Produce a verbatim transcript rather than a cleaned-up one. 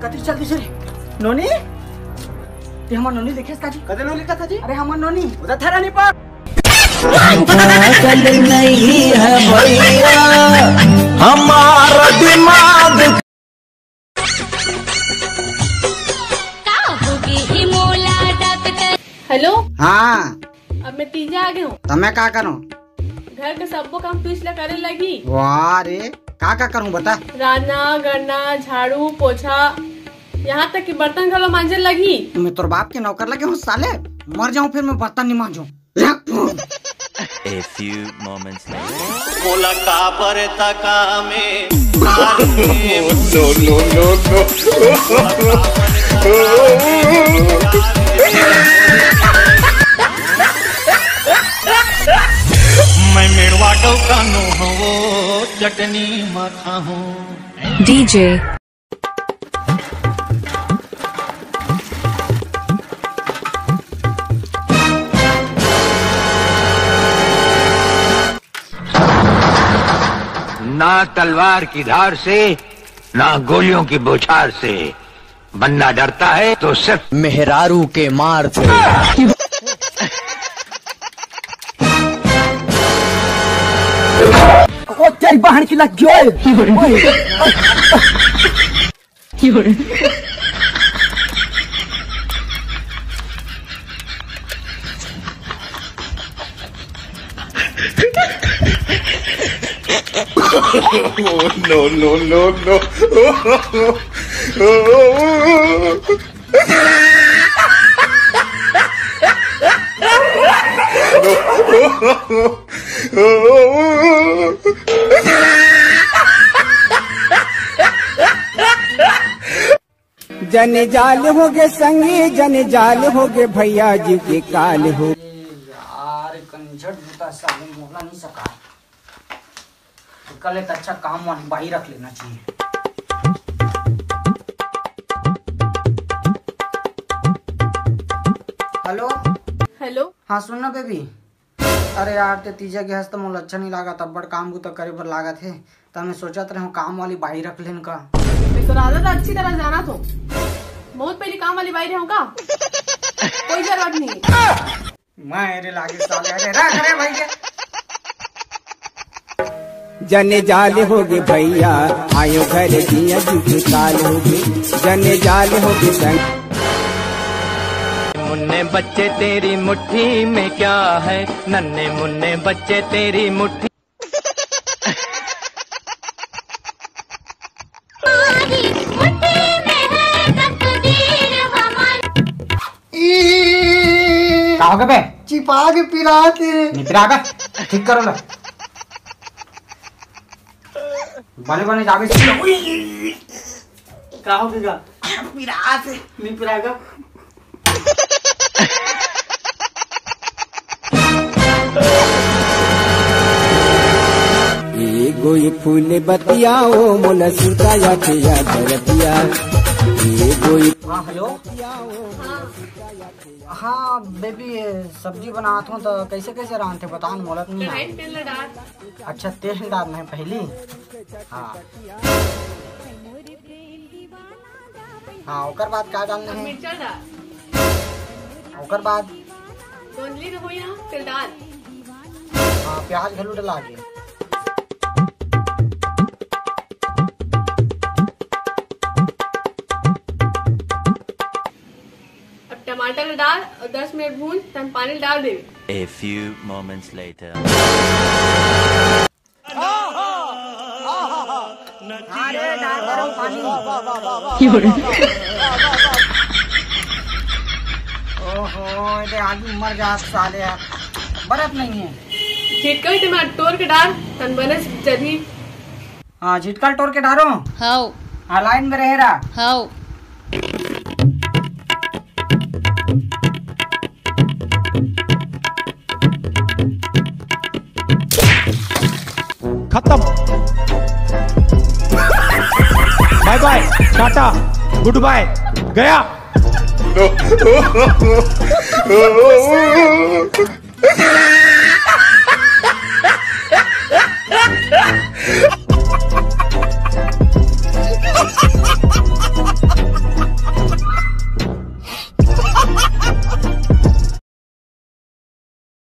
जल्दी, जल्दी से रे। नोनी, ते हमर नोनी देखेस का जी? कते नोनी का था जी? अरे हमर नोनी। उधर थारा नहीं पर। पागल नहीं है भैया, हमारा दिमाग। का होगे हे मोला डॉक्टर? हेलो। हाँ। अब मैं तीजा आ गए हूँ। तो मैं का करूँ? घर के सब्बो काम तू इसला करे लगी। वाह रे, का का करूँ बता? रांधना, गड़ना, झाड़ू, पोछा, यहाँ तक कि बर्तन घलो मांजे लगी। मैं तोर बाप के नौकर लगे हूँ साले, मर जाऊँ फिर मैं बर्तन नहीं मांजूँ। A few moments later. मोला काबर तका में No, no, no, no. मैं मेड़वा डौका नो हवो, चटनी माखा हूँ। D J। ना तलवार की धार से, ना गोलियों की बौछार से। बंदा डरता है तो सिर्फ मेहरारू के मार से। ओ तेरी बहन की लग गई। No, no, no, no. जने जाल होगे संगी, जने जाल होगे भैया जी के काल हो। यार, कंजट बूता साले मोला नहीं सका। कल एक अच्छा काम वाली बाई रख लेना चाहिए। हेलो। हेलो। हाँ, सुन ना बेबी। अरे यार, ते तीजा गे हस त मोला अच्छा नहीं लागत, अब्बड़ काम बूता करे बर लागत हे, त मैं सोचत रहेंव काम वाली बाई रख लेन का। मैं तोर आदत अच्छी तरह जानत हों, बहुत पहली काम वाली बाई रहेंव का। कोई जरूरत नहीं। मैं रे लागे साले, अरे रख रे भैया। जने जाल होगे भैया, आयो घर जिया जुग काल होगे। जने जाल होगे संग। मुन्ने बच्चे तेरी मुट्ठी में क्या है, नन्ने मुन्ने बच्चे तेरी मुट्ठी। का होगे बे? चिपा के पिरात हे। नहीं पिरागा? ठीक करो ना। बने बने जाबे। का होगे गा? पिरात हे। नहीं पिरागा? एगो ये फूल बतिया ओ मोला सुताया के याद रतिया। एगो ये हाँ, हेलो। हाँ। हाँ, बेबी, ये सब्जी बनात हों त कैसे कैसे रांधथे बता न, मोला तो नहीं कढ़ाई आवे। तेल डाल। अच्छा, तेल डालना है पहली। हाँ। हाँ, ओकर बाद का डालना है? मिर्चा डाल। ओकर बाद? गोंदली के होई ना, फिर डाल। हाँ, प्याज घलो डला के। अब टमाटर डाल और दस मिनट भून, तहन पानी डाल दे। A few moments later. अरे, डाल दे पानी। ओहो, ये आलू मर जा साले यार, बरत नहीं है। छिटकल टमाटर टोर के डाल, तहन बने जदी। हाँ, छिटकल टोर के डारो। हाव। हाँ, लाइन में रहे रहा। हाव। खत्म। बाय बाय, टाटा, गुड बाय, गया।